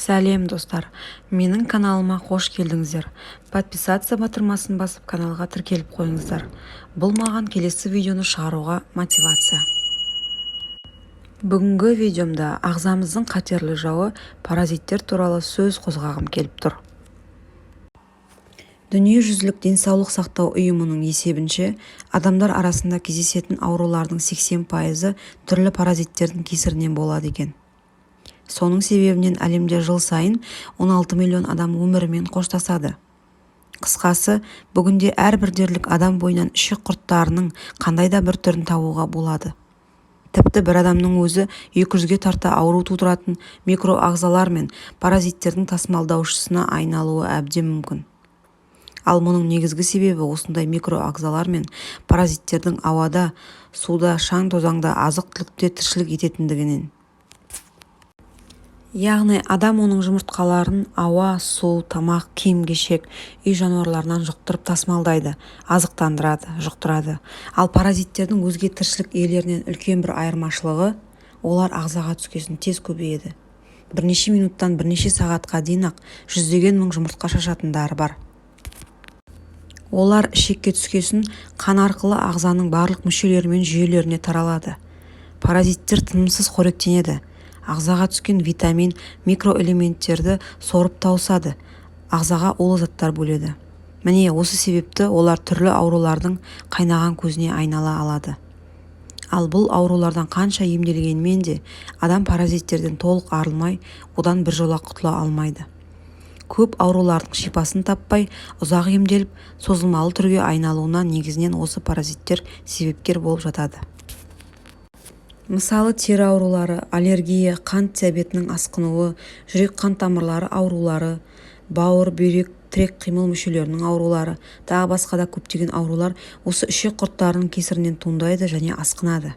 Сәлем, достар! Менің каналыма қош келдіңіздер! Подписаться батырмасын басып, каналға тіркеліп қойыңыздар. Бұл маған келесі видеоны шығаруға мотивация. Бүгінгі видеомда ағзамыздың қатерлі жауы паразиттер туралы сөз қозғағым келіп тұр. Дүниежүзілік денсаулық сақтау ұйымының есебінше, адамдар арасында кездесетін аурулардың 80%-ы түрлі паразиттердің кесірінен болады екен. Соның себебінен әлемде жыл сайын 16 миллион адам өмірімен қоштасады. Қысқасы, бүгінде әрбір дерлік адам бойынан ішек құрттарының қандай да бір түрін табуға болады. Тіпті бір адамның өзі 200-ге тарта ауру тудыратын микроағзалар мен паразиттердің тасымалдаушысына айналуы әбден мүмкін. Ал мұның негізгі себебі осындай микроағзалар мен паразиттердің ауада, суда, шаң-тозаңда, азық-түлікте тіршілік ететіндігінен. Яғни адам оның жұмыртқаларын ауа, су, тамақ, киім-кешек, үй жануарларынан жұқтырып тасымалдайды, азықтандырады, жұқтырады. Ал паразиттердің өзге тіршілік иелерінен үлкен бір айырмашылығы: олар ағзаға түскесін тез көбейеді. Бірнеше минуттан бірнеше сағатқа дейін-ақ жүздеген мың жұмыртқа шашатындары бар. Олар ішекке түскесін қан арқылы ағзаның барлық мүшелері мен жүйелеріне таралады. Паразиттер тынымсыз қоректенеді, ағзаға түскен витамин, микроэлементтерді сорып тауысады, ағзаға улы заттар бөледі. Міне, осы себепті олар түрлі аурулардың қайнаған көзіне айнала алады. Ал бұл аурулардан қанша емделгенмен де, адам паразиттерден толық арылмай, одан біржола құтыла алмайды. Көп аурулардың шипасын таппай, ұзақ емделіп, созылмалы түрге айналуына негізінен осы паразиттер себепкер болып жатады. Мысалы, тері аурулары, аллергия, қант диабетінің асқынуы, жүрек-қан тамырлары аурулары, бауыр, бүйрек, тірек-қимыл мүшелерінің аурулары, тағы басқа да көптеген аурулар осы ішек құрттарының кесірінен туындайды және асқынады,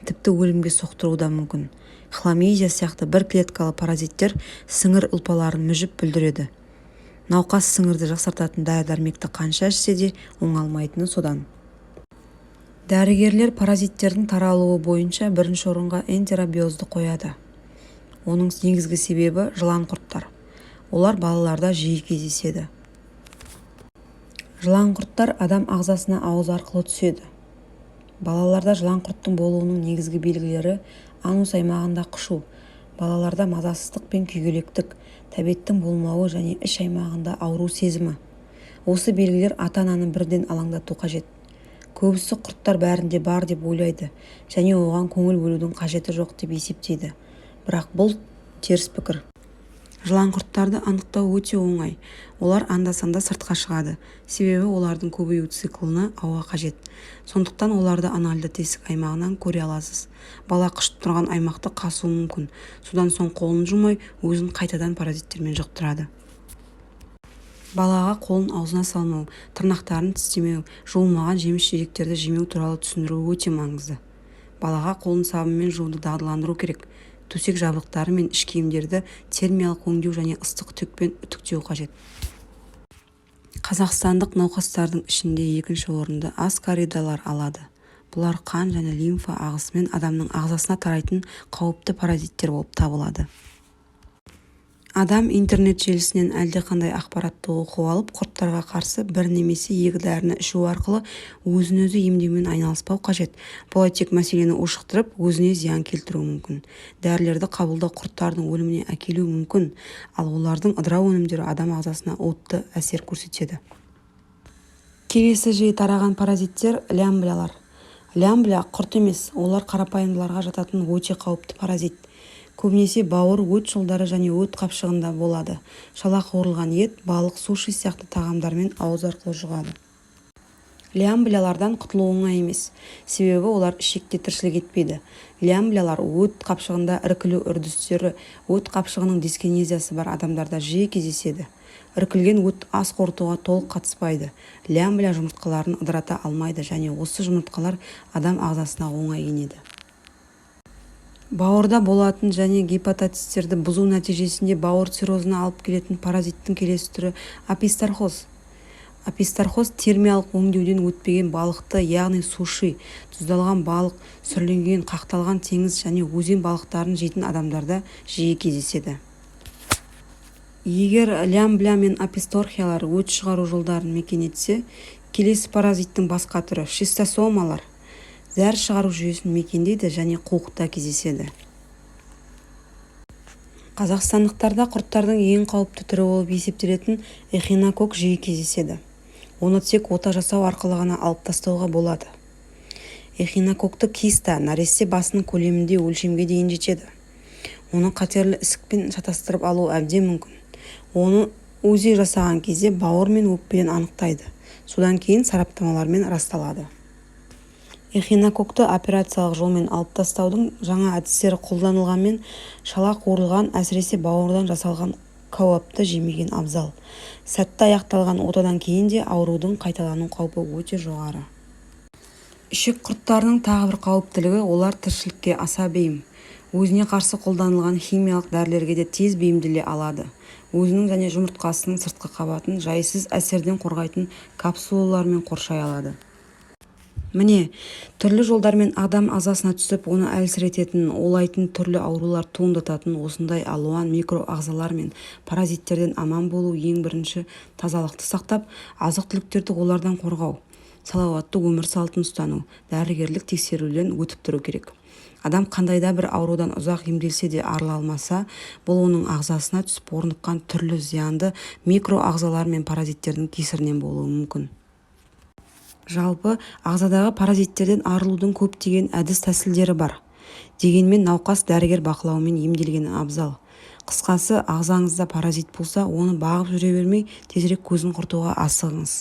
тіпті өлімге соқтыруы да мүмкін. Хламидия сияқты бір клеткалы паразиттер сіңір ұлпаларын мүжіп, бүлдіреді. Науқас сіңірді жақсартатын дәрі-дәрмекті қанша ішсе де, оңалмайтыны содан. Дәрігерлер паразиттердің таралуы бойынша бірінші орынға энтеробиозды қояды. Оның негізгі себебі жылан құрттар. Олар балаларда жиі кездеседі. Жылан құрттар адам ағзасына ауыз арқылы түседі. Балаларда жылан құрттың болуының негізгі белгілері: анус аймағында қышу, балаларда мазасыздық пен күйгелектік, тәбеттің болмауы және іш аймағында ауру сезімі. Осы белгілер ата-ананы бірден алаңдату қажет. Көбісі құрттар бәрінде бар деп ойлайды және оған көңіл бөлудің қажеті жоқ деп есептейді. Бірақ бұл теріс пікір. Жылан құрттарды анықтау өте оңай. Олар анда-санда сыртқа шығады, себебі олардың көбею циклына ауа қажет. Сондықтан оларды анальды тесік аймағынан көре аласыз. Бала қышып тұрған аймақты қасуы мүмкін. Содан соң қолын жумай, өзін қайтадан паразиттермен жұқтырады. Балаға қолын аузына салмау, тырнақтарын тістемеу, жуылмаған жеміс-жидектерді жемеу туралы түсіндіру өте маңызды. Балаға қолын сабынмен жууды дағдыландыру керек. Төсек жабдықтары мен іш киімдерді термиялық өңдеу және ыстық үтікпен үтіктеу қажет. Қазақстандық науқастардың ішінде екінші орынды аскаридалар алады. Бұлар қан және лимфа ағысымен адамның ағзасына тарайтын қауіпті паразиттер болып табылады. Адам интернет желісінен әлдеқандай ақпаратты оқып алып, құрттарға қарсы бір немесе екі дәріні ішу арқылы өзін-өзі емдеумен айналыспау қажет. Бұлай тек мәселені ушықтырып, өзіне зиян келтіруі мүмкін. Дәрілерді қабылдау құрттардың өліміне әкелуі мүмкін, ал олардың ыдырау өнімдері адам ағзасына уытты әсер көрсетеді. Келесі жиі тараған паразиттер – лямблялар. Лямбля құрт емес, олар қарапайымдыларға жататын өте қауіпті паразит. Көбінесе бауыр, өт жолдары және өт қапшығында болады. Шала қуырылған ет, балық, суши сияқты тағамдармен ауыз арқылы жұғады. Лямблялардан құтылу оңай емес, себебі олар ішекте тіршілік етпейді. Лямблялар өт қапшығында іркілу үрдістері, өт қапшығының дискинезиясы бар адамдарда жиі кездеседі. Іркілген өт ас қорытуға толық қатыспайды, лямбля жұмыртқаларын ыдырата алмайды және осы жұмыртқалар адам ағзасына оңай енеді. Бауырда болатын және гепатоциттерді бұзу нәтижесінде бауыр циррозына алып келетін паразиттің келесі түрі – описторхоз. Описторхоз термиялық өңдеуден өтпеген балықты, яғни суши, тұздалған балық, сүрленген, қақталған теңіз және өзен балықтарын жейтін адамдарда жиі кездеседі. Егер лямблия мен описторхиялар өт шығару жолдарын мекен етсе, келесі паразиттің басқа түрі шистосомалар зәр шығару жүйесін мекендейді және қуықта кездеседі. Қазақстандықтарда құрттардың ең қауіпті түрі болып есептелетін эхинококк жиі кездеседі. Оны тек ота жасау арқылы ғана алып тастауға болады. Эхинококкты киста нәресте басының көлеміндей өлшемге дейін жетеді. Оны қатерлі ісікпен шатастырып алуы әбден мүмкін. Оны УЗИ жасаған кезде бауыр мен өкпеден анықтайды. Содан кейін сараптамалармен расталады. Эхинококкты операциялық жолмен алып тастаудың жаңа әдістері қолданылғанмен, шала қуырылған, әсіресе бауырдан жасалған кәуапты жемеген абзал. Сәтті аяқталған отадан кейін де аурудың қайталану қаупі өте жоғары. Ішек құрттарының тағы бір қауіптілігі олар тіршілікке аса бейім. Өзіне қарсы қолданылған химиялық дәрілерге де тез бейімделе алады. Өзінің және жұмыртқасының сыртқы қабатын жайсыз әсерден қорғайтын капсулалармен қоршай алады. Міне, түрлі жолдармен адам ағзасына түсіп, оны әлсірететін, улайтын, түрлі аурулар туындататын осындай алуан микроағзалар мен паразиттерден аман болу ең бірінші тазалықты сақтап, азық-түліктерді олардан қорғау, салауатты өмір салтын ұстану, дәрігерлік тексеруден өтіп тұру керек. Адам қандай да бір аурудан ұзақ емделсе де арыла алмаса, бұл оның ағзасына түсіп орныққан түрлі зиянды микроағзалар мен паразиттердің кесірінен болуы мүмкін. Жалпы, ағзадағы паразиттерден арылудың көптеген әдіс-тәсілдері бар. Дегенмен науқас дәрігер бақылауымен емделгені абзал. Қысқасы, ағзаңызда паразит болса, оны бағып жүре бермей, тезірек көзін құртуға асығыңыз.